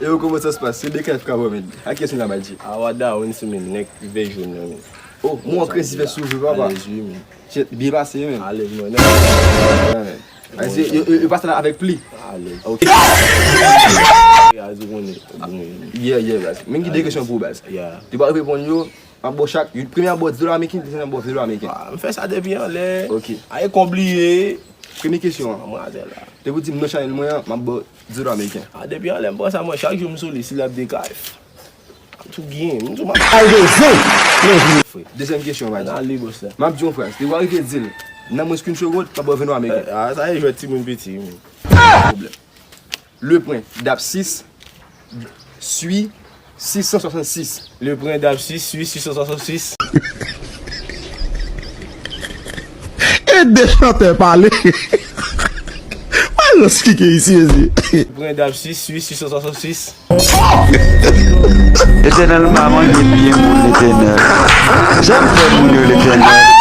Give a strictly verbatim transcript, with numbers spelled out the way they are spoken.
Yo, kòman sa se pase? Se Bekay Frapman, men. A kiyès nou la, Badji? A, Wada, wi, se men, nèg vè jòn nan, men. Oh, mwen krezi fè sou vre, papa. Alèz, wi, men. Shit, byen pase, men. Alèz, mwen, nèg. Yeah, men. Ay, se, yo, yo, yo pase la avèk pli. Alèz. Ok. Alèz, ou konnen. Yeah, yeah, baz. Men ki de kesyon pou ou, baz. Yeah. Depi w reponn yo, m ap ba w chak, yon premye ap ba w dis dola ameriken, dezyèm ap ba w ven dola ameriken. Ah, m fè sa depi anlè. Ok. Ay, konbliye. Premye kesyon an. Manmwazèl la. Depi w di m nan chanèl mwen an, m ap ba w dis dola ameriken. Ah, depi anlè m pran sa, mwen, chak jou m sou li, si l ap dekay. M tou gen, m tou m ap Ay, de zen! Frè. Dezyèm kesyon, m a di. Nan li, bòs la. M ap di yon fraz. Depi w rive di l, nan mwens ke yon segond, m ap ba w ven dola ameriken. Ah, sa e jwèt timoun piti, wi. Pwoblèm. Le pwen dap sis sui sis san swasann sis. Le pwen dap sis sui sis san swasann sis. E de chantè pale. Mwen eksplike isi, mesye. Le pwen dap sis sui sis san swasann sis. Letènèl pa manje byen moun, Letènèl. Jan m fè moun yo, Letènèl.